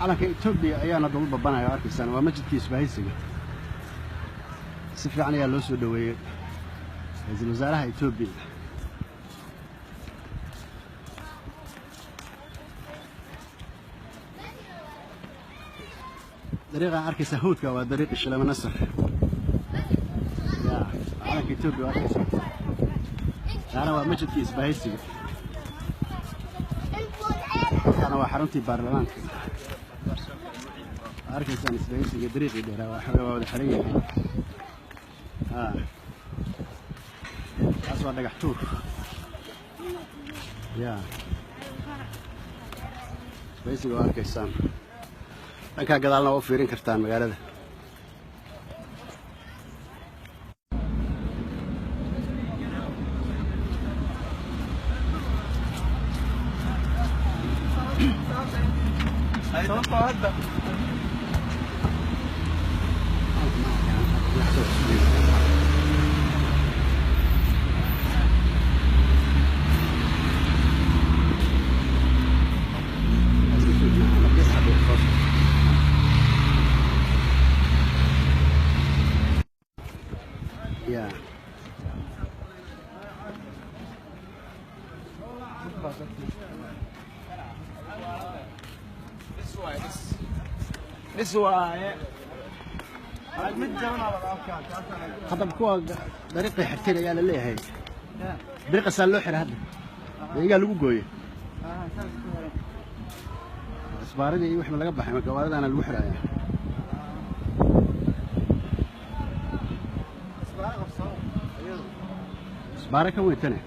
Calanka Etoobiya ayaana dul babanaya, arkaysaan waa masjidkii isbahaysiga. Si fiican ayaa loo soo dhoweeyey ra-iisul wasaaraha Etoobiya. Dariiqaan arkaysa hawdka waa dariiqi Shilama Nasar. Ya calanka Etoobiya waa arkaysa, taana waa masjidkii isbahaysiga, halkaana waa xaruntii baarlamaanka. Arkaysaan isbahaysiga dariiqii dheeraa waa xoogaa waa wada xiran yahay. Ha, taas waa dhagax tuur. Ya isbahaysiga waa arkaysaan, dhankaa gadaalna waa u fiirin kartaan magaalada. Yeah. Hadda kuwa dariiqay xirteen ayaa la leeyahay, dariiqaasaa loo xiray hadda, iyagaa lagu gooyey isbaaradii iyo wixii laga baxay, marka gawaaridaana lagu xirayaa. Isbaaro ka weyn tane.